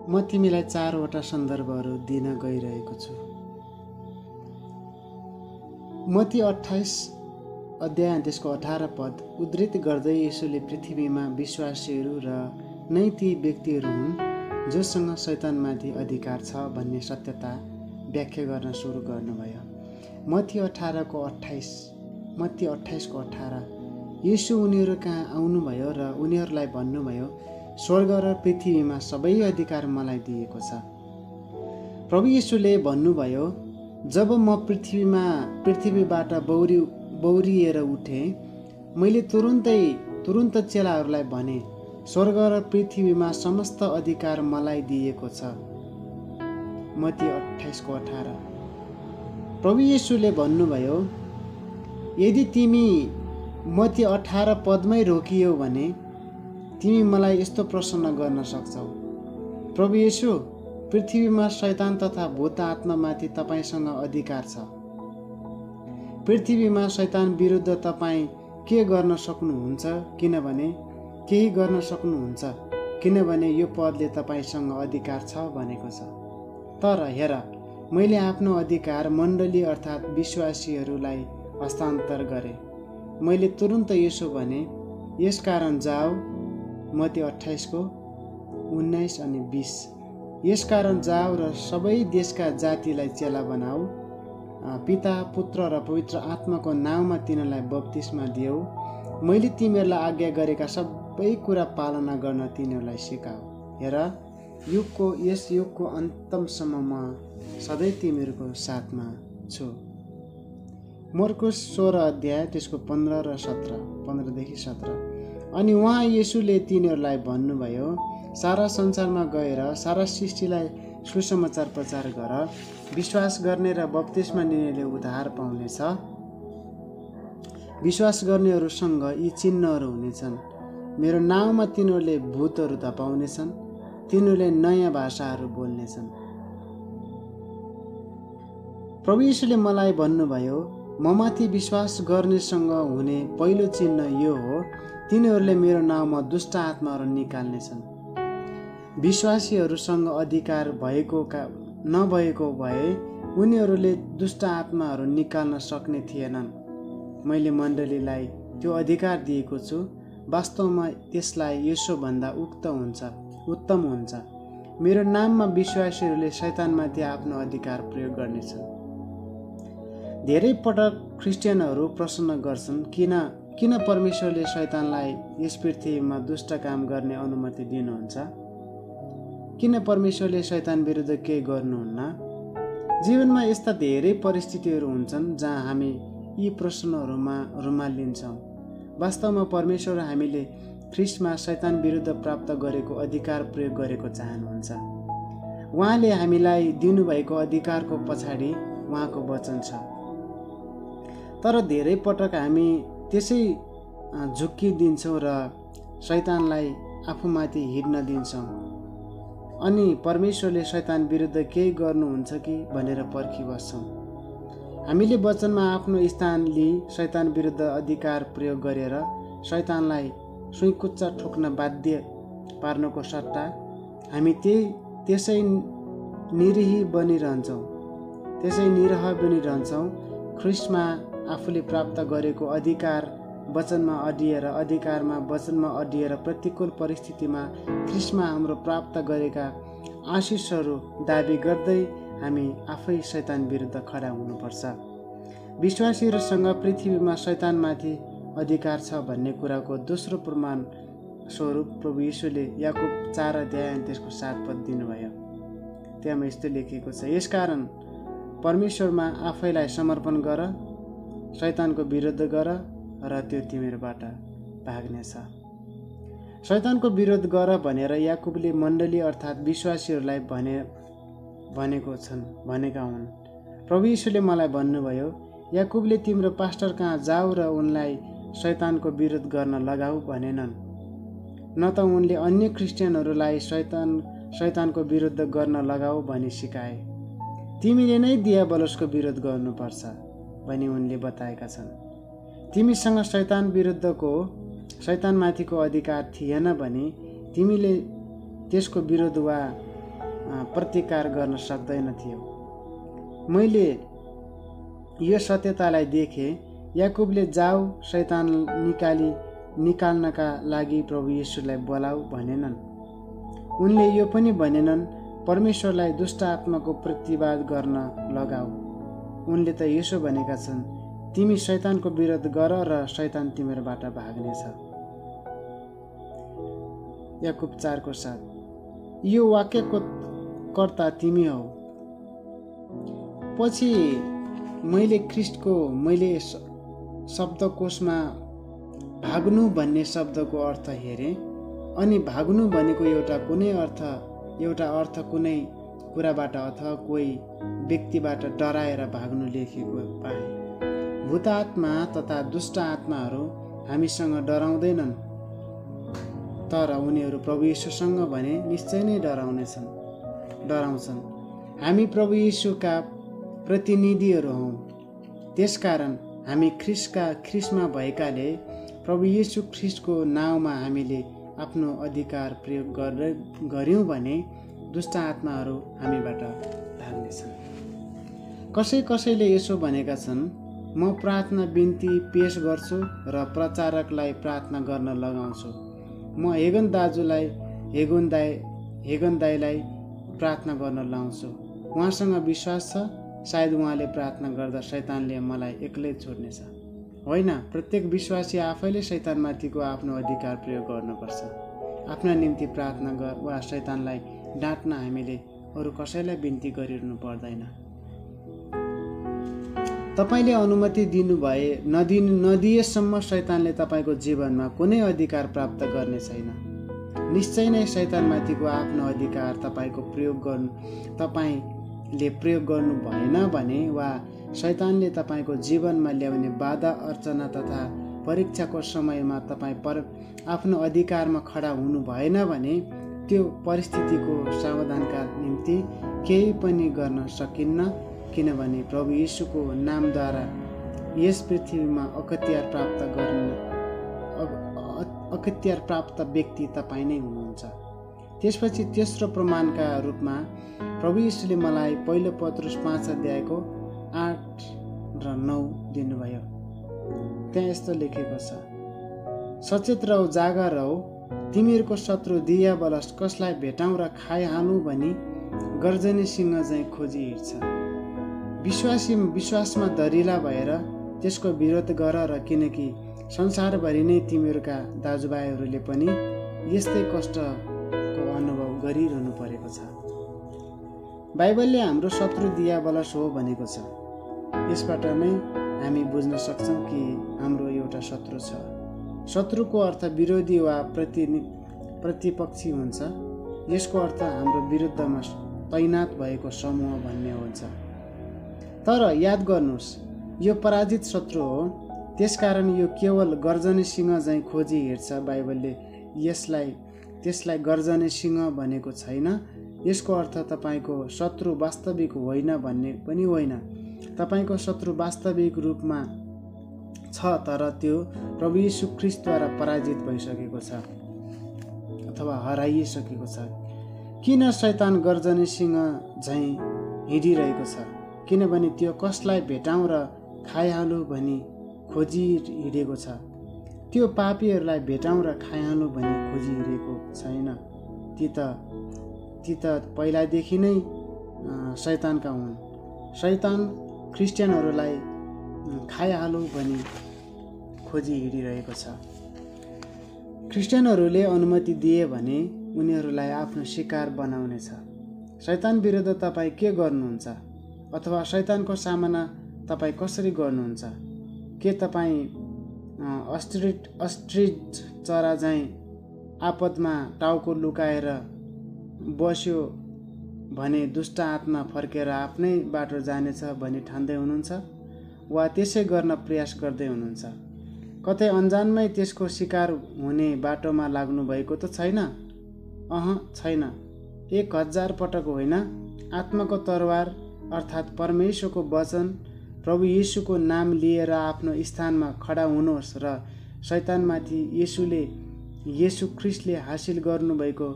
म तिमीलाई 4वटा सन्दर्भहरू दिन गइरहेको छु। मत्ती 28 अध्याय त्यसको 18 पद उद्धृत गर्दै येशूले पृथ्वीमा विश्वासीहरू र नै ती व्यक्तिहरू हुन् जोसँग शैतानमाथि अधिकार छ भन्ने सत्यता व्याख्या गर्न सुरु गर्नुभयो। मत्ती 28 को 18 येशू उनीहरू कहाँ आउनुभयो र उनीहरूलाई भन्नुभयो, स्वर्ग र पृथ्वीमा सबै अधिकार मलाई दिएको छ। प्रभु येशूले भन्नुभयो, जब म पृथ्वीबाट बौरिएर उठे, मैले तुरुन्त चेलाहरूलाई भने, स्वर्ग र पृथ्वीमा समस्त अधिकार मलाई दिएको छ। मत्ती 28 को 18। प्रभु येशूले भन्नुभयो, यदि तिमी मत्ती 18 पदमै रोकियौ भने तिमी मलाई यस्तो प्रश्न गर्न सक्छौ, प्रभु येशू, पृथ्वीमा शैतान तथा भूत आत्मामाथि तपाईसँग अधिकार छ। पृथ्वीमा शैतान विरुद्ध तपाईँ के गर्न सक्नुहुन्छ? केही गर्न सक्नुहुन्छ किनभने यो पदले तपाईसँग अधिकार छ भनेको छ। तर हेर, मैले आफ्नो अधिकार मण्डली अर्थात् विश्वासीहरूलाई हस्तान्तर गरेँ। मैले तुरुन्त यसो भने, यसकारण जाऊ। मत्ती 28 को 19 अनि 20। यसकारण जाऊ र सबै देशका जातिलाई चेला बनाऊ, पिता पुत्र र पवित्र आत्माको नाउँमा तिनीहरूलाई बप्तिस्मा दिऊ। मैले तिमीहरूलाई आज्ञा गरेका सबै कुरा पालना गर्न तिनीहरूलाई सिकाऊ। हेर, यस युगको अन्तसम्म म सधैँ तिमीहरूको साथमा छु। मर्कुस 16 अध्याय त्यसको 15 र 17, 15देखि 17। अनि उहाँ येशूले तिनीहरूलाई भन्नुभयो, सारा संसारमा गएर सारा सृष्टिलाई सुसमाचार प्रचार गर। विश्वास गर्ने र बप्तिस्मा लिनेले उद्धार पाउनेछ। विश्वास गर्नेहरूसँग यी चिन्हहरू हुनेछन्। मेरो नाउँमा तिनीहरूले भूतहरू धपाउनेछन्, तिनीहरूले नयाँ भाषाहरू बोल्नेछन्। प्रभु येशूले मलाई भन्नुभयो, ममाथि विश्वास गर्नेसँग हुने पहिलो चिन्ह यो हो, तिनीहरूले मेरो नाउँमा दुष्ट आत्माहरू निकाल्नेछन्। विश्वासीहरूसँग अधिकार नभएको भए उनीहरूले दुष्ट आत्माहरू निकाल्न सक्ने थिएनन्। मैले मण्डलीलाई त्यो अधिकार दिएको छु। वास्तवमा त्यसलाई यसोभन्दा उत्तम हुन्छ। मेरो नाममा विश्वासीहरूले शैतानमाथि आफ्नो अधिकार प्रयोग गर्नेछन्। धेरै पटक क्रिस्चियनहरू प्रश्न गर्छन्, किन परमेश्वरले शैतानलाई यस पृथ्वीमा दुष्ट काम गर्ने अनुमति दिनुहुन्छ? किन परमेश्वरले शैतान विरुद्ध केही गर्नुहुन्न? जीवनमा यस्ता धेरै परिस्थितिहरू हुन्छन् जहाँ हामी यी प्रश्नहरूमा लिन्छौँ। वास्तवमा परमेश्वर हामीले ख्रीष्टमा शैतान विरुद्ध प्राप्त गरेको अधिकार प्रयोग गरेको चाहनुहुन्छ। उहाँले हामीलाई दिनुभएको अधिकारको पछाडि उहाँको वचन छ। तर धेरै पटक हामी त्यसै झुक्किदिन्छौँ र शैतानलाई आफूमाथि हिँड्न दिन्छौँ। अनि परमेश्वरले शैतान विरुद्ध केही गर्नुहुन्छ कि भनेर पर्खिबस्छौँ। हामीले वचनमा आफ्नो स्थान लिई शैतान विरुद्ध अधिकार प्रयोग गरेर शैतानलाई सुइँकुच्चा ठोक्न बाध्य पार्नुको सट्टा हामी त्यसै निरह बनिरहन्छौँ। ख्रीष्टमा आफूले प्राप्त गरेको अधिकार वचनमा अडिएर प्रतिकूल परिस्थितिमा ख्रीष्टमा हाम्रो प्राप्त गरेका आशिषहरू दाबी गर्दै हामी आफै शैतान विरुद्ध खडा हुनुपर्छ। विश्वासीहरूसँग पृथ्वीमा शैतानमाथि अधिकार छ भन्ने कुराको दोस्रो प्रमाण स्वरूप प्रभु येशूले याकुब 4 अध्याय त्यसको 7 पद दिनुभयो। त्यहाँ यस्तो लेखिएको छ, यसकारण परमेश्वरमा आफैलाई समर्पण गर, शैतानको विरोध गर र त्यो तिमीहरूबाट भाग्नेछ। शैतानको विरोध गर भनेर याकुबले मण्डली अर्थात् विश्वासीहरूलाई भनेका हुन्। प्रभु येशूले मलाई भन्नुभयो, याकुबले तिम्रो पास्टर कहाँ जाऊ र उनलाई शैतानको विरोध गर्न लगाऊ भनेनन्। न त उनले अन्य क्रिस्चियनहरूलाई शैतानको विरुद्ध गर्न लगाऊ भनी सिकाए। तिमीले नै दियाबलसको विरोध गर्नुपर्छ भनी उनले बताएका छन्। तिमीसँग शैतानमाथिको अधिकार थिएन भने तिमीले त्यसको विरोध वा प्रतिकार गर्न सक्दैन थियो। मैले यो सत्यतालाई देखेँ। याकुबले जाऊ शैतान निकाल्नका लागि प्रभु येशूलाई बोलाऊ भनेनन्। उनले यो पनि भनेनन् परमेश्वरलाई दुष्ट आत्माको प्रतिवाद गर्न लगाऊ। उनले त यसो भनेका छन्, तिमी शैतानको विरोध गर र शैतान तिमीबाट भाग्नेछ। याकुब 4:7। यो वाक्यको कर्ता तिमी हौ। पछि मैले शब्दकोशमा भाग्नु भन्ने शब्दको अर्थ हेरेँ अनि भाग्नु भनेको एउटा अर्थ कुनै कुराबाट अथवा कोही व्यक्तिबाट डराएर भाग्नु लेखेको पाएँ। भूत आत्मा तथा दुष्ट आत्माहरू हामीसँग डराउँदैनन्, तर उनीहरू प्रभु येशूसँग भने निश्चय नै डराउँछन्। हामी प्रभु येशूका प्रतिनिधिहरू हौँ। त्यसकारण हामी ख्रिस्टमा भएकाले प्रभु येशू ख्रिस्टको नाउँमा हामीले आफ्नो अधिकार प्रयोग गर्यौँ भने दुष्ट आत्माहरू हामीबाट भाग्नेछन्। कसैले यसो भनेका छन्, म प्रार्थना बिन्ती पेश गर्छु र प्रचारकलाई प्रार्थना गर्न लगाउँछु। म हेगन दाईलाई प्रार्थना गर्न लाउँछु। उहाँसँग विश्वास छ, सायद उहाँले प्रार्थना गर्दा शैतानले मलाई एक्लै छोड्नेछ। होइन, प्रत्येक विश्वासी आफैले शैतानमाथिको आफ्नो अधिकार प्रयोग गर्नुपर्छ। आफ्ना निम्ति प्रार्थना वा शैतानलाई डाँट्न हामीले अरू कसैलाई बिन्ती गरिरहनु पर्दैन। तपाईँले अनुमति नदिएसम्म शैतानले तपाईँको जीवनमा कुनै अधिकार प्राप्त गर्ने छैन। निश्चय नै शैतानमाथिको आफ्नो अधिकार तपाईँले प्रयोग गर्नु भएन भने वा शैतानले तपाईँको जीवनमा ल्याउने बाधा अर्चना तथा परीक्षाको समयमा तपाईँ आफ्नो अधिकारमा खडा हुनु भएन भने त्यो परिस्थितिको समाधानका निम्ति केही पनि गर्न सकिन्न, किनभने प्रभु येशूको नामद्वारा यस पृथ्वीमा अकत्यार प्राप्त व्यक्ति तपाईँ नै हुनुहुन्छ। त्यसपछि तेस्रो प्रमाणका रूपमा प्रभु येशूले मलाई पहिलो पत्रुस 5:8-9 दिनुभयो। त्यहाँ यस्तो लेखेको छ, सचेत रहौ, जागा रहौ, तिमीहरूको शत्रु दियाबलस कसलाई भेटाउँ र खाइहालौँ भनी गर्जने सिंह चाहिँ खोजी हिँड्छ। विश्वासमा दरिला भएर त्यसको विरोध गर र किनकि संसारभरि नै तिमीहरूका दाजुभाइहरूले पनि यस्तै कष्टको अनुभव गरिरहनु परेको छ। बाइबलले हाम्रो शत्रु दियाबलस हो भनेको छ। यसबाट नै हामी बुझ्न सक्छौँ कि हाम्रो एउटा शत्रु छ। शत्रुको अर्थ विरोधी वा प्रतिपक्षी हुन्छ। यसको अर्थ हाम्रो विरुद्धमा तैनात भएको समूह भन्ने हुन्छ। तर याद गर्नुहोस्, यो पराजित शत्रु हो। त्यसकारण यो केवल गर्जने सिंह चाहिँ खोजी हिँड्छ। बाइबलले त्यसलाई गर्जने सिंह भनेको छैन। यसको अर्थ तपाईँको शत्रु वास्तविक होइन भन्ने पनि होइन। तपाईँको शत्रु वास्तविक रूपमा छ, तर त्यो प्रभु येशू ख्रिस्टद्वारा पराजित भइसकेको छ अथवा हराइसकेको छ। किन शैतान गर्जने सिंह झैँ हिँडिरहेको छ? किनभने त्यो कसलाई भेटाउँ र खाइहालौँ भनी खोजी हिँडेको छ। त्यो पापीहरूलाई भेटाउँ र खाइहालौँ भनी खोजी हिँडेको छैन। ती त पहिलादेखि नै शैतानका हुन्। शैतान क्रिस्चियनहरूलाई खाइहालौँ भनी खोजी हिँडिरहेको छ। क्रिस्चियनहरूले अनुमति दिए भने उनीहरूलाई आफ्नो शिकार बनाउनेछ। शैतान विरुद्ध तपाईँ के गर्नुहुन्छ? अथवा शैतानको सामना तपाईँ कसरी गर्नुहुन्छ? के तपाईँ अस्ट्रिच चरा चाहिँ आपदमा टाउको लुकाएर बस्यो भने दुष्ट आत्मा फर्केर आफ्नै बाटो जानेछ भनी ठान्दै हुनुहुन्छ? वा त्यसै गर्न प्रयास गर्दै हुनुहुन्छ? कतै अन्जानमै त्यसको शिकार हुने बाटोमा लाग्नु भएको त छैन? छैन। 1000 पटक होइन। आत्माको तरवार अर्थात् परमेश्वरको वचन, प्रभु येशूको नाम लिएर आफ्नो स्थानमा खडा हुनुहोस् र शैतानमाथि येशू ख्रिस्टले हासिल गर्नुभएको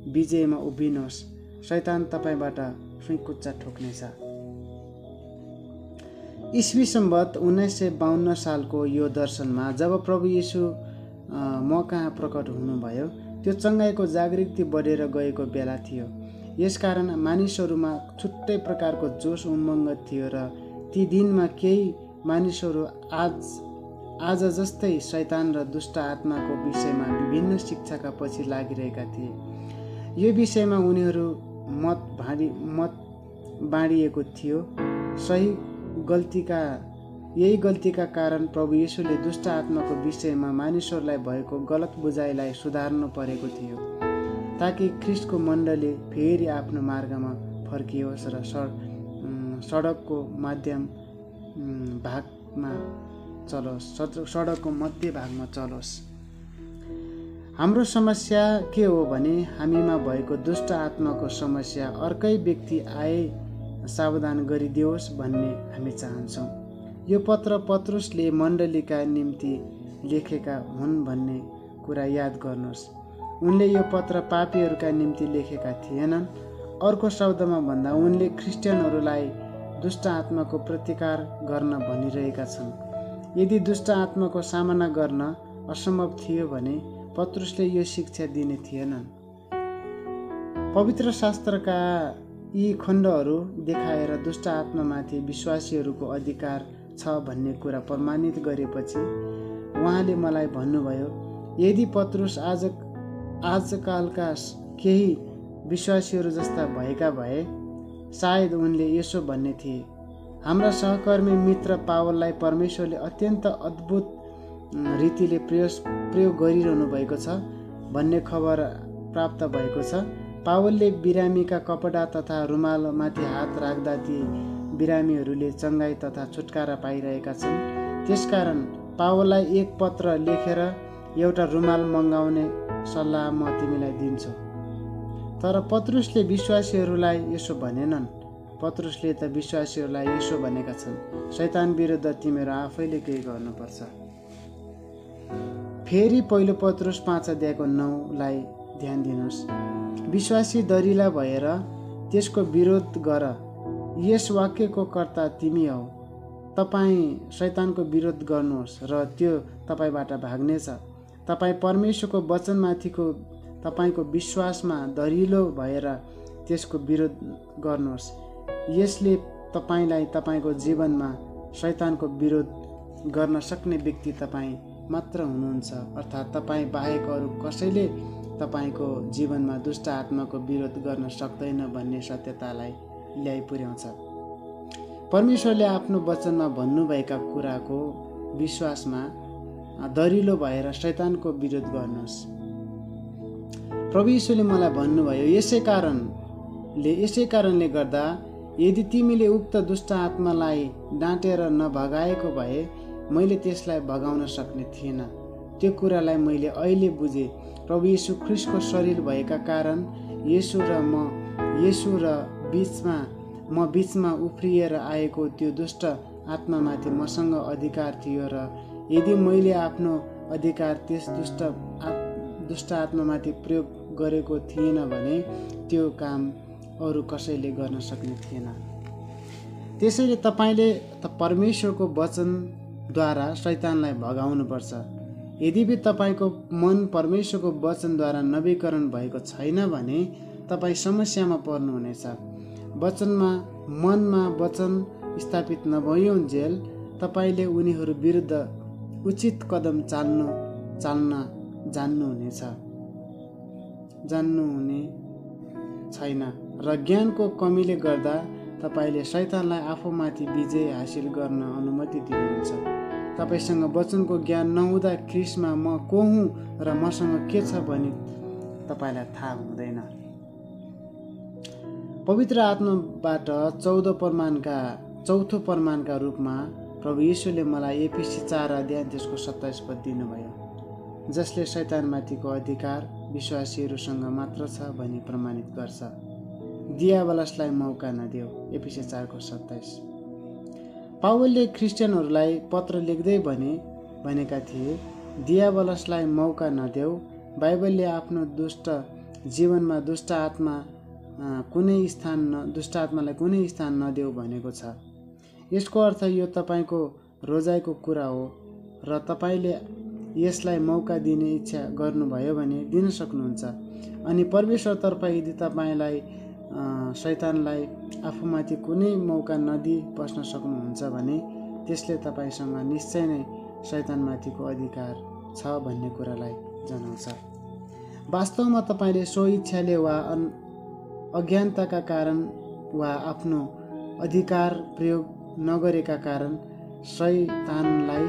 विजयमा उभिनुहोस् शैतान तपाईँबाट सुइँकुच्चा ठोक्नेछ। ईस्वी सम्वत 1952 सालको यो दर्शनमा जब प्रभु येशू म कहाँ प्रकट हुनुभयो, त्यो चङ्गाइको जागृति बढेर गएको बेला थियो। यसकारण मानिसहरूमा छुट्टै प्रकारको जोस उमङ्ग थियो र ती दिनमा केही मानिसहरू आज जस्तै शैतान र दुष्ट आत्माको विषयमा विभिन्न शिक्षाका पछि लागिरहेका थिए। यो विषयमा उनीहरू मत बाँडिएको थियो। यही गल्तीका कारण प्रभु येशूले दुष्ट आत्माको विषयमा मानिसहरूलाई भएको गलत बुझाइलाई सुधार्नु परेको थियो, ताकि ख्रिस्टको मण्डली फेरि आफ्नो मार्गमा फर्कियोस् र सडकको मध्य भागमा चलोस्। हाम्रो समस्या के हो भने हामीमा भएको दुष्ट आत्माको समस्या अर्कै व्यक्ति आए सावधान गरिदियोस् भन्ने हामी चाहन्छौँ। यो पत्र पत्रुसले मण्डलीका निम्ति लेखेका हुन् भन्ने कुरा याद गर्नुहोस्। उनले यो पत्र पापीहरूका निम्ति लेखेका थिएनन्। अर्को शब्दमा भन्दा उनले क्रिस्चियनहरूलाई दुष्ट आत्माको प्रतिकार गर्न भनिरहेका छन्। यदि दुष्ट आत्माको सामना गर्न असम्भव थियो भने पत्रुसले यो शिक्षा दिने थिएनन्। पवित्र शास्त्रका यी खण्डहरू देखाएर दुष्ट आत्मामाथि विश्वासीहरूको अधिकार छ भन्ने कुरा प्रमाणित गरेपछि उहाँले मलाई भन्नुभयो, यदि पत्रुस आजकालका केही विश्वासीहरू जस्ता भएका भए सायद उनले यसो भन्ने थिए, हाम्रा सहकर्मी मित्र पावललाई परमेश्वरले अत्यन्त अद्भुत रीतिले प्रयोग गरिरहनु भएको छ भन्ने खबर प्राप्त भएको छ। पावलले बिरामीका कपडा तथा रुमालमाथि हात राख्दा ती बिरामीहरूले चङ्गाई तथा छुटकारा पाइरहेका छन्। त्यसकारण पावललाई एक पत्र लेखेर एउटा रुमाल मगाउने सल्लाह म तिमीलाई दिन्छु। तर पत्रुसले विश्वासीहरूलाई यसो भनेनन्। पत्रुसले त विश्वासीहरूलाई यसो भनेका छन्, शैतान विरुद्ध तिमीहरू आफैले केही गर्नुपर्छ। फेरि पहिलो पत्रुस 5:9 ध्यान दिनुहोस्। विश्वासी दरिला भएर त्यसको विरोध गर, यस वाक्यको कर्ता तिमी हौ। तपाईँ शैतानको विरोध गर्नुहोस् र त्यो तपाईँबाट भाग्नेछ। तपाईँ परमेश्वरको वचनमाथिको तपाईँको विश्वासमा दरिलो भएर त्यसको विरोध गर्नुहोस्। यसले तपाईँलाई तपाईँको जीवनमा शैतानको विरोध गर्न सक्ने व्यक्ति तपाईँ मात्र हुनुहुन्छ, अर्थात् तपाईँ बाहेक अरू कसैले तपाईँको जीवनमा दुष्ट आत्माको विरोध गर्न सक्दैन भन्ने सत्यतालाई ल्याइ पुर्याउँछ। परमेश्वरले आफ्नो वचनमा भन्नुभएका कुराको विश्वासमा दरिलो भएर शैतानको विरोध गर्नुहोस्। प्रभु यीशुले मलाई भन्नुभयो, यसै कारणले गर्दा यदि तिमीले उक्त दुष्ट आत्मालाई डाँटेर नभगाएको भए मैले त्यसलाई भगाउन सक्ने थिएन। त्यो कुरालाई मैले अहिले बुझेँ। प्रभु यीशु ख्रिस्टको शरीर भएका कारण येशू र बिचमा उफ्रिएर आएको त्यो दुष्ट आत्मामाथि मसँग अधिकार थियो र यदि मैले आफ्नो अधिकार त्यस दुष्ट आत्मामाथि प्रयोग गरेको थिएन भने त्यो काम अरू कसैले गर्न सक्ने थिएन। त्यसैले तपाईँले परमेश्वरको वचनद्वारा शैतानलाई भगाउनुपर्छ। यद्यपि तपाईँको मन परमेश्वरको वचनद्वारा नवीकरण भएको छैन भने तपाईँ समस्यामा पर्नुहुनेछ। मनमा वचन स्थापित नभइउन्जेल तपाईँले उनीहरू विरुद्ध उचित कदम चाल्न जान्नुहुने छैन र ज्ञानको कमीले गर्दा तपाईँले शैतानलाई आफूमाथि विजय हासिल गर्न अनुमति दिनुहुन्छ। तपाईँसँग वचनको ज्ञान नहुँदा ख्रिस्टमा म को हुँ र मसँग के छ भनी तपाईँलाई थाहा हुँदैन। पवित्र आत्माबाट चौथो प्रमाणका रूपमा प्रभु यीशुले मलाई एफिसी 4:27 दिनुभयो, जसले शैतानमाथिको अधिकार विश्वासीहरूसँग मात्र छ भनी प्रमाणित गर्छ। दियावलसलाई मौका नदेऊ। एफिसी 4:27। पावलले क्रिस्चियनहरूलाई पत्र लेख्दै भनेका थिए, दियावलसलाई मौका नदेऊ। बाइबलले आफ्नो जीवनमा दुष्ट आत्मा दुष्ट आत्मालाई कुनै स्थान नदेऊ भनेको छ। यसको अर्थ यो तपाईँको रोजाइको कुरा हो र तपाईँले यसलाई मौका दिने इच्छा गर्नुभयो भने दिन सक्नुहुन्छ। अनि परमेश्वरतर्फ यदि तपाईँलाई शैतानलाई आफूमाथि कुनै मौका नदिई बस्न सक्नुहुन्छ भने त्यसले तपाईँसँग निश्चय नै शैतानमाथिको अधिकार छ भन्ने कुरालाई जनाउँछ। वास्तवमा तपाईँले स्वइच्छाले वा अज्ञानताका कारण वा आफ्नो अधिकार प्रयोग नगरेका कारण शैतानलाई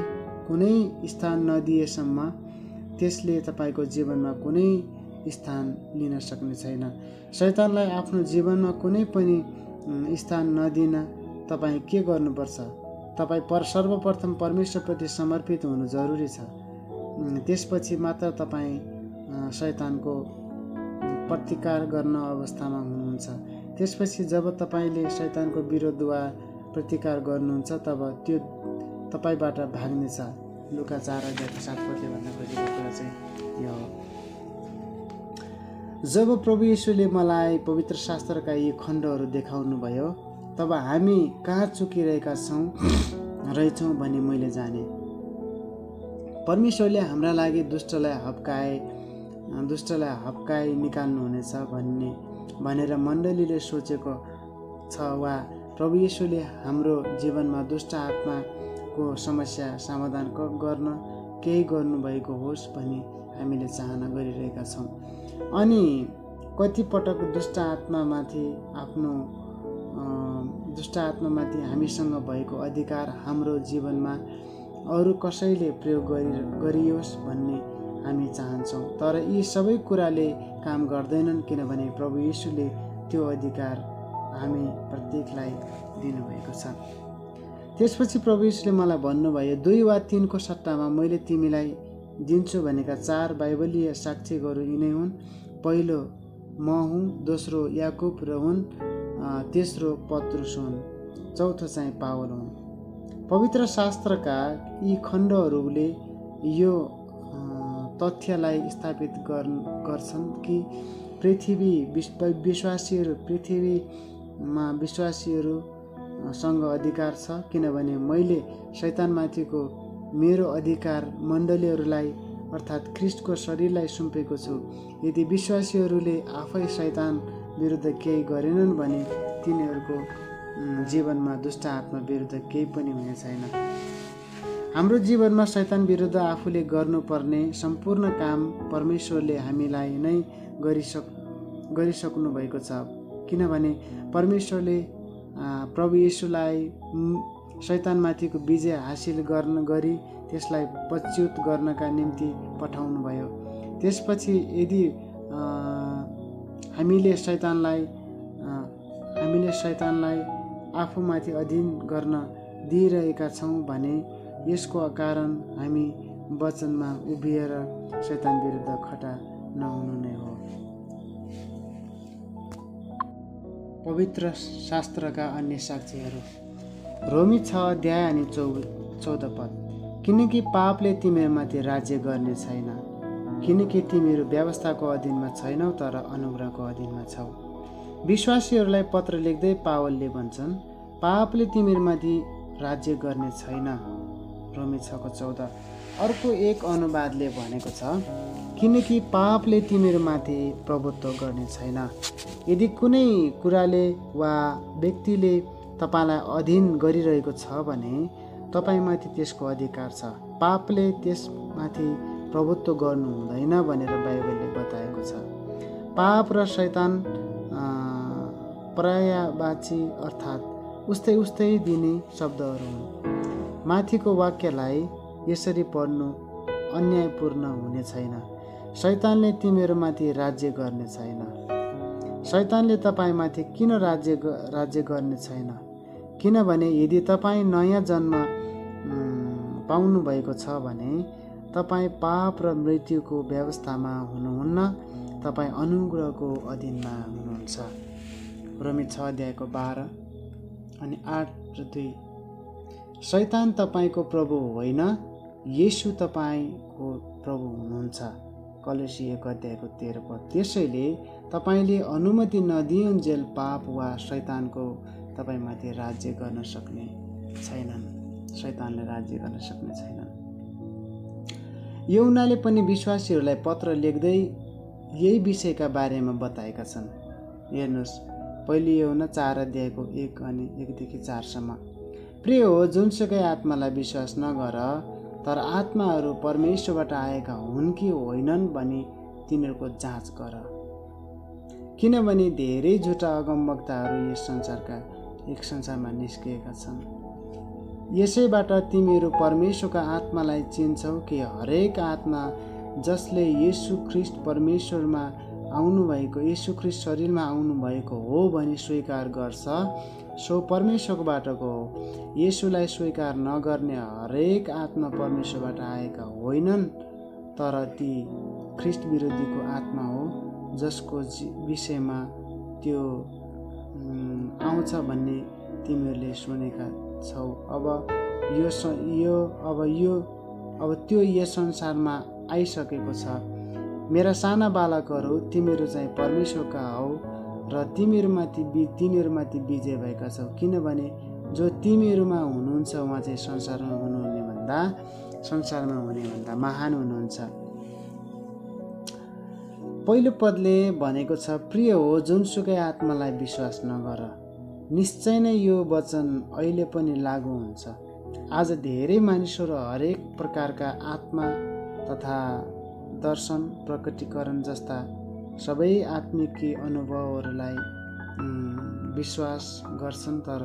कुनै स्थान नदिएसम्म त्यसले तपाईँको जीवनमा कुनै स्थान लिन सक्ने छैन। शैतानलाई आफ्नो जीवनमा कुनै पनि स्थान नदिन तपाईँ के गर्नुपर्छ? तपाईँ सर्वप्रथम परमेश्वरप्रति समर्पित हुनु जरुरी छ। त्यसपछि मात्र तपाईँ शैतानको प्रतिकार गर्न अवस्थामा हुनुहुन्छ। त्यसपछि जब तपाईँले शैतानको विरोध वा प्रतिकार गर्नुहुन्छ तब त्यो तपाईँबाट भाग्नेछ। लुका 4:7 भन्दा खोजेको कुरा चाहिँ यो हो। जब प्रभु येशूले मलाई पवित्र शास्त्रका यी खण्डहरू देखाउनु भयो तब हामी कहाँ चुकिरहेका रहेछौँ भनी मैले जाने। परमेश्वरले हाम्रा लागि दुष्टलाई हप्काई निकाल्नुहुनेछ भनेर मण्डलीले सोचेको छ वा प्रभु येशूले हाम्रो जीवनमा दुष्ट आत्माको समस्या समाधान गर्न केही गर्नुभएको होस् भनी हामीले चाहना गरिरहेका छौँ। अनि कतिपटक दुष्ट आत्मामाथि हामीसँग भएको अधिकार हाम्रो जीवनमा अरू कसैले प्रयोग गरियोस् भन्ने हामी चाहन्छौँ। तर यी सबै कुराले काम गर्दैनन् किनभने प्रभु येशूले त्यो अधिकार हामी प्रत्येकलाई दिनुभएको छ। त्यसपछि प्रभु येशूले मलाई भन्नुभयो 2 वा 3 को सट्टामा मैले तिमीलाई दिन्छु भनेका 4 बाइबलीय साक्षीहरू यिनै हुन्। पहिलो म हुँ, दोस्रो याकुब र हुन्, तेस्रो पत्रुस हुन्, चौथो चाहिँ पावल हुन्। पवित्र शास्त्रका यी खण्डहरूले यो तथ्यलाई स्थापित गर्छन् कि पृथ्वीमा विश्वासीहरूसँग अधिकार छ किनभने मैले शैतानमाथिको मेरो अधिकार मण्डलीहरूलाई अर्थात् ख्रिस्टको शरीरलाई सुम्पेको छु। यदि विश्वासीहरूले आफै शैतान विरुद्ध केही गरेनन् भने तिनीहरूको जीवनमा दुष्ट आत्मा विरुद्ध केही पनि हुने छैन। हाम्रो जीवनमा शैतान विरुद्ध आफूले गर्नुपर्ने सम्पूर्ण काम परमेश्वरले हामीलाई नै गरिसक्नु भएको छ किनभने परमेश्वरले प्रभु येशूलाई शैतानमाथिको विजय हासिल गरी त्यसलाई पच्युत गर्नका निम्ति पठाउनु भयो। त्यसपछि यदि हामीले शैतानलाई आफूमाथि अधीन गर्न दिइरहेका छौँ भने यसको कारण हामी वचनमा उभिएर शैतान विरुद्ध खडा नहुनु नै हो। पवित्र शास्त्रका अन्य साक्षीहरू रोमी 6:14 किनकि पापले तिमीहरूमाथि राज्य गर्ने छैन किनकि तिमीहरू व्यवस्थाको अधीनमा छैनौ तर अनुग्रहको अधीनमा छौ। विश्वासीहरूलाई पत्र लेख्दै पावलले भन्छन् पापले तिमीहरूमाथि राज्य गर्ने छैन। रोमी 6:14। अर्को एक अनुवादले भनेको छ किनकि पापले तिमीहरूमाथि प्रभुत्व गर्ने छैन। यदि कुनै कुराले वा व्यक्तिले तपाईँलाई अधीन गरिरहेको छ भने तपाईँमाथि त्यसको अधिकार छ। पापले त्यसमाथि प्रभुत्व गर्नु हुँदैन भनेर बाइबलले बताएको छ। पाप र शैतान पर्यायवाची अर्थात् उस्तै दिने शब्दहरू हुन्। माथिको वाक्यलाई यसरी पढ्नु अन्यायपूर्ण हुने छैन। शैतानले तिमीहरूमाथि राज्य गर्ने छैन। शैतानले तपाईँमाथि किन राज्य गर्ने छैन? किनभने यदि तपाईँ नयाँ जन्म पाउनु भएको छ भने तपाईँ पाप र मृत्युको व्यवस्थामा हुनुहुन्न, तपाईँ अनुग्रहको अधीनमा हुनुहुन्छ। रोमी 6:12 अनि 8:2 शैतान तपाईँको प्रभु होइन, येशू तपाईँको प्रभु हुनुहुन्छ। कलोसी 1:13 त्यसैले तपाईँले अनुमति नदिउन्जेल पाप वा शैतानको तपाईँमाथि राज्य गर्न सक्ने छैनन्। शैतानले राज्य गर्न सक्ने छैनन्। यूहन्नाले पनि विश्वासीहरूलाई पत्र लेख्दै यही विषयका बारेमा बताएका छन्। हेर्नुहोस्, पहिलो यूहन्ना 4 अध्यायको 1 अनि 1देखि 4सम्म। प्रिय हो, जुनसुकै आत्मालाई विश्वास नगर, तर आत्माहरू परमेश्वरबाट आएका हुन् कि होइनन् भनी तिनीहरूको जाँच गर, किनभने धेरै झुटा अगमवक्ताहरू यस संसारमा निस्किएका छन्। यसैबाट तिमीहरू परमेश्वरका आत्मालाई चिन्छौ कि हरेक आत्मा जसले येशू ख्रीष्ट परमेश्वरमा आउनुभएको, येशू ख्रीष्ट शरीरमा आउनुभएको हो भनी स्वीकार गर्छ, सो परमेश्वरबाटको हो। येशूलाई स्वीकार नगर्ने हरेक आत्मा परमेश्वरबाट आएका होइनन्, तर ती ख्रीष्ट विरोधीको आत्मा हो, जसको विषयमा त्यो आउँछ भन्ने तिमीहरूले सुनेका छौ। अब त्यो यस संसारमा आइसकेको छ। मेरा साना बालकहरू, तिमीहरू चाहिँ परमेश्वरका हौ र तिनीहरूमाथि विजय भएका छौ, किनभने जो तिमीहरूमा हुनुहुन्छ उहाँ चाहिँ संसारमा हुने भन्दा महान हुनुहुन्छ। पहिलो पदले भनेको छ, प्रिय हो, जुनसुकै आत्मालाई विश्वास नगर। निश्चय नै यो वचन अहिले पनि लागू हुन्छ। आज धेरै मानिसहरू हरेक प्रकारका आत्मा तथा दर्शन, प्रकटीकरण जस्ता सबै आत्मिक अनुभवहरूलाई विश्वास गर्छन्, तर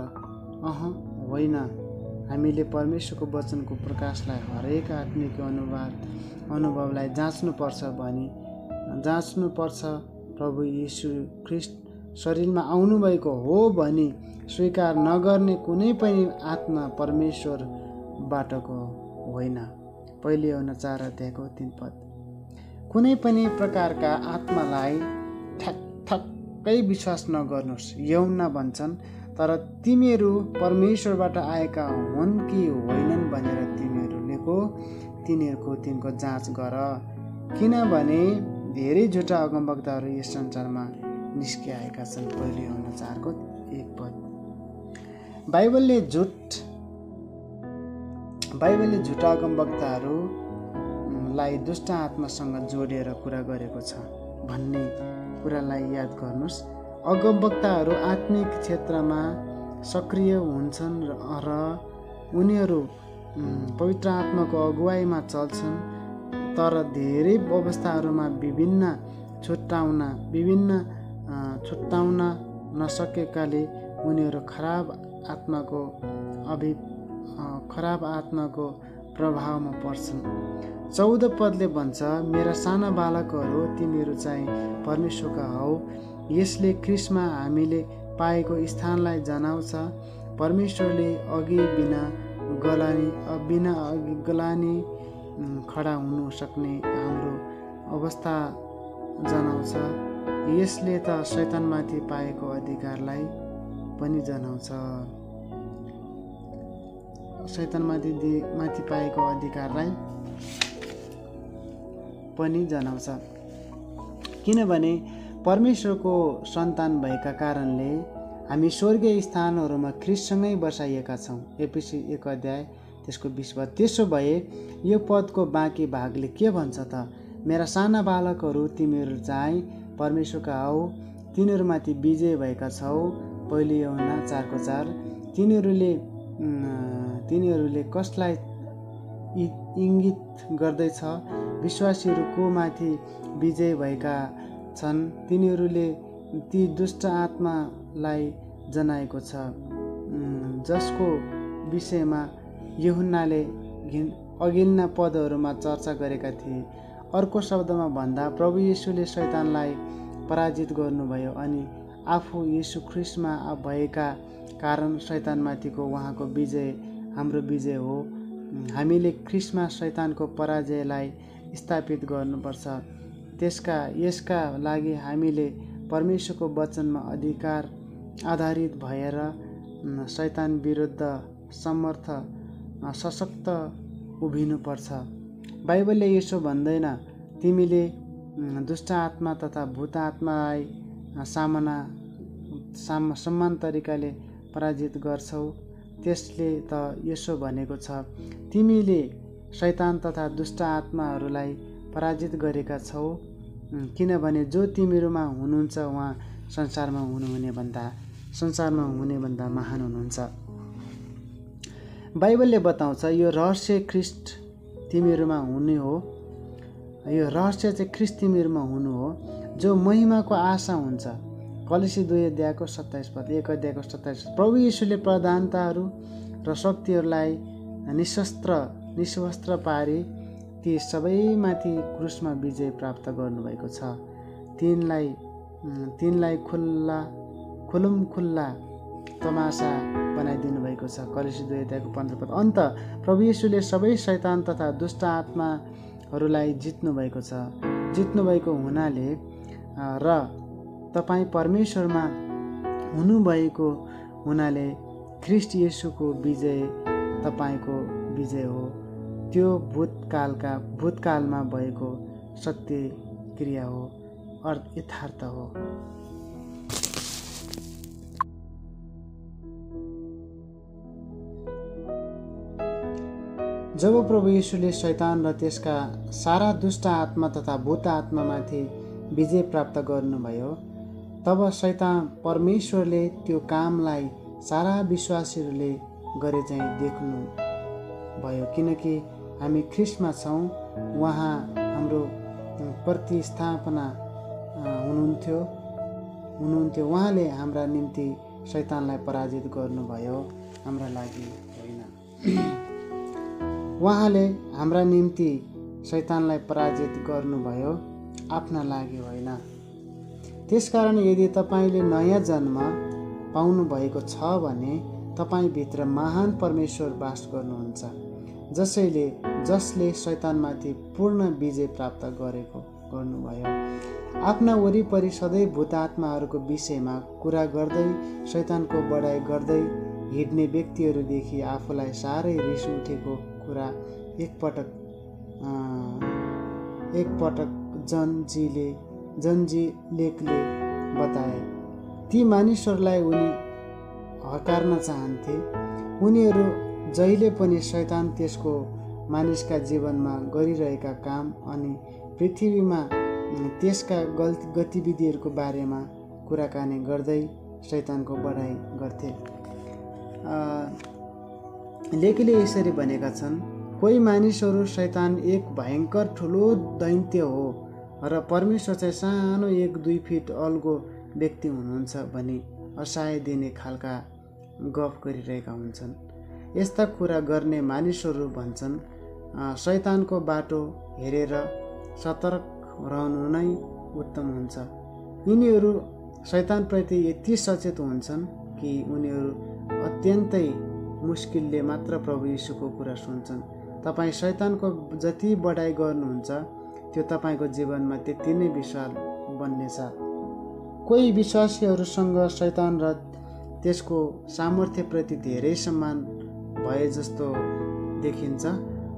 होइन, हामीले परमेश्वरको वचनको प्रकाशलाई हरेक आत्मिक अनुभवलाई जाँच्नुपर्छ। प्रभु येशू ख्रीष्ट शरीरमा आउनुभएको हो भनी स्वीकार नगर्ने कुनै पनि आत्मा परमेश्वरबाटको होइन। पहिलो यूहन्ना 4 अध्यायको 3 पद। कुनै पनि प्रकारका आत्मालाई ठ्याक्कै विश्वास नगर्नुहोस्, यूहन्ना भन्छन्, तर तिमीहरू परमेश्वरबाट आएका हुन् कि होइनन् भनेर तिनीहरूको जाँच गर, किनभने धेरै झुटा अगमवक्ताहरू यस संसारमा निस्किआएका छन्। पहिलो यूहन्ना 4 1 पद। बाइबलले झुटा अगमवक्ताहरूलाई दुष्ट आत्मासँग जोडेर कुरा गरेको छ भन्ने कुरालाई याद गर्नुहोस्। अगमवक्ताहरू आत्मिक क्षेत्रमा सक्रिय हुन्छन् र उनीहरू पवित्र आत्माको अगुवाईमा चल्छन्, तर धेरै अवस्थाहरूमा विभिन्न छुट्टाउन नसकेकाले उनीहरू खराब आत्माको प्रभावमा पर्छन्। 14 पदले भन्छ, मेरा साना बालकहरू, तिमीहरू चाहिँ परमेश्वरका हौ। यसले ख्रीष्टमा हामीले पाएको स्थानलाई जनाउँछ। परमेश्वरले बिना गलानी खडा हुनु सक्ने हाम्रो अवस्था जनाउँछ। यसले त शैतानमाथि पाएको अधिकारलाई पनि जनाउँछ। शैतानमाथि पाएको अधिकारलाई पनि जनाउँछ, किनभने परमेश्वरको सन्तान भएका कारणले हामी स्वर्गीय स्थानहरूमा ख्रीष्टसँगै बसाइएका छौँ। एफिसी 1 अध्याय त्यसको 20 पद। त्यसो भए यो पदको बाँकी भागले के भन्छ त? मेरा साना बालकहरू, तिमीहरू चाहिँ परमेश्वरका हौ, तिनीहरूमाथि विजय भएका छौ। पहिलो यूहन्ना 4:4। तिनीहरूले कसलाई इङ्गित गर्दैछ? विश्वासीहरू को माथि विजय भएका छन्? तिनीहरूले ती दुष्ट आत्मालाई जनाएको छ, जसको विषयमा यूहन्नाले अघिल्ला पदहरूमा चर्चा गरेका थिए। अर्को शब्दमा भन्दा प्रभु येशूले शैतानलाई पराजित गर्नुभयो अनि आफू येशू ख्रीष्टमा भएका कारण शैतानमाथिको उहाँको विजय हाम्रो विजय हो। हामीले ख्रीष्टमा शैतानको पराजयलाई स्थापित गर्नुपर्छ। यसका लागि हामीले परमेश्वरको वचनमा आधारित भएर शैतान विरुद्ध सशक्त उभिनुपर्छ। बाइबलले यसो भन्दैन, तिमीले दुष्ट आत्मा तथा भूत आत्मालाई समान तरिकाले पराजित गर्छौ, त्यसले त यसो भनेको छ, तिमीले शैतान तथा दुष्ट आत्माहरूलाई पराजित गरेका छौ, किनभने जो तिमीहरूमा हुनुहुन्छ उहाँ संसारमा हुने भन्दा महान हुनुहुन्छ। बाइबलले बताउँछ यो रहस्य ख्रिस्ट तिमीहरूमा हुने हो, यो रहस्य चाहिँ ख्रिस्ट तिमीहरूमा हुनु हो, जो महिमाको आशा हुन्छ। कलोसी 2:27 प्रभु यीशुले प्रधानताहरू र शक्तिहरूलाई निशस्त्र पारी ती सबैमाथि क्रुसमा विजय प्राप्त गर्नुभएको छ। तिनलाई खुल्ला तमासा बनाइदिनु भएको छ। कलोसी 2:15 अन्त प्रभु यीशुले सबै शैतान तथा दुष्ट आत्माहरूलाई जित्नुभएको हुनाले र तपाईँ परमेश्वरमा हुनुभएको हुनाले ख्रिस्ट येशूको विजय तपाईँको विजय हो। त्यो भूतकालमा भएको सत्य क्रिया हो, यथार्थ हो। जब प्रभु यीशुले शैतान र त्यसका सारा दुष्ट आत्मा तथा भूत आत्मामाथि विजय प्राप्त गर्नुभयो, तब शैतान परमेश्वरले त्यो कामलाई सारा विश्वासीहरूले गरे चाहिँ देख्नु भयो, किनकि हामी ख्रिस्टमा छौँ। उहाँ हाम्रो प्रतिस्थापना हुनुहुन्थ्यो। उहाँले हाम्रा निम्ति शैतानलाई पराजित गर्नुभयो, हाम्रा लागि होइन। उहाँले हाम्रा निम्ति शैतानलाई पराजित गर्नुभयो, आफ्ना लागि होइन। त्यसकारण यदि तपाईँले नयाँ जन्म पाउनुभएको छ भने तपाईँभित्र महान परमेश्वर बास गर्नुहुन्छ, जसले शैतानमाथि पूर्ण विजय प्राप्त गर्नुभयो। आफ्ना वरिपरि सधैँ भूतात्माहरूको विषयमा कुरा गर्दै शैतानको बढाइ गर्दै हिँड्ने व्यक्तिहरूदेखि आफूलाई साह्रै रिस उठेको कुरा एकपटक जनजी लेकले बताए। ती मानिसहरूलाई उनी हकार्न चाहन्थे। उनीहरू जहिले पनि शैतान त्यसको मानिसका जीवनमा गरिरहेका काम अनि पृथ्वीमा त्यसका गतिविधिहरूको बारेमा कुराकानी गर्दै शैतानको बढाइ गर्थे। लेखले यसरी भनेका छन्, कोही मानिसहरू शैतान एक भयङ्कर ठुलो दैत्य हो र परमेश्वर चाहिँ सानो 1-2 फिट अल्गो व्यक्ति हुनुहुन्छ भनी असाय दिने खालका गफ गरिरहेका हुन्छन्। यस्ता कुरा गर्ने मानिसहरू भन्छन् शैतानको बाटो हेरेर सतर्क रहनु नै उत्तम हुन्छ। यिनीहरू शैतानप्रति यति सचेत हुन्छन् कि उनीहरू अत्यन्तै मुस्किलले मात्र प्रभु यीशुको कुरा सुन्छन्। तपाईँ शैतानको जति बढाइ गर्नुहुन्छ त्यो तपाईँको जीवनमा त्यति नै विशाल बन्नेछ। कोही विश्वासीहरूसँग शैतान र त्यसको सामर्थ्यप्रति धेरै सम्मान भए जस्तो देखिन्छ।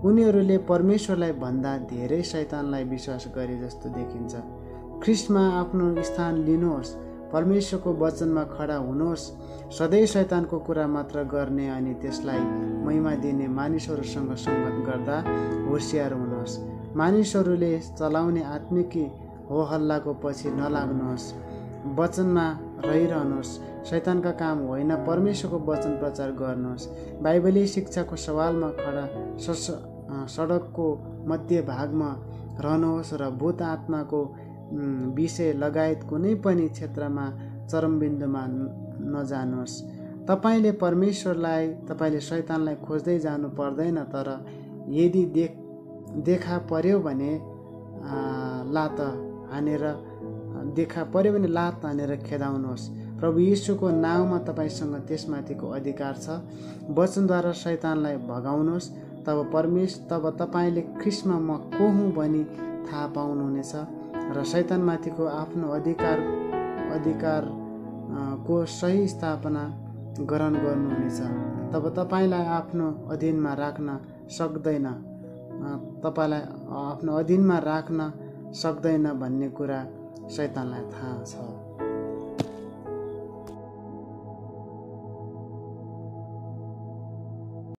उनीहरूले परमेश्वरलाई भन्दा धेरै शैतानलाई विश्वास गरे जस्तो देखिन्छ। ख्रिस्टमा आफ्नो स्थान लिनुहोस्, परमेश्वरको वचनमा खडा हुनुहोस्, सधैँ शैतानको कुरा मात्र गर्ने अनि त्यसलाई महिमा दिने मानिसहरूसँग संगत गर्दा होसियार हुनुहोस्। मानिसहरूले चलाउने आत्मिक हो हल्लाको पछि नलाग्नुहोस्, वचनमा रहिरहनुहोस्। शैतानका काम होइन, परमेश्वरको वचन प्रचार गर्नुहोस्। बाइबलीय शिक्षाको सवालमा खडा सडकको मध्य भागमा रहनुहोस् र भूत आत्माको विषय लगायत कुनै पनि क्षेत्रमा चरमबिन्दुमा नजानुहोस्। तपाईँले शैतानलाई खोज्दै जानु पर्दैन, तर यदि देखा पर्यो भने लात हानेर खेदाउनुहोस्। प्रभु यीशुको नाउँमा तपाईँसँग त्यसमाथिको अधिकार छ। वचनद्वारा शैतानलाई भगाउनुहोस्। तब तपाईँले ख्रिस्टमा म को हुँ भनी थाहा पाउनुहुनेछ र शैतानमाथिको आफ्नो अधिकारको सही स्थापना ग्रहण गर्नुहुनेछ। तब तपाईँलाई आफ्नो अधीनमा राख्न सक्दैन भन्ने कुरा शैतानलाई थाहा छ।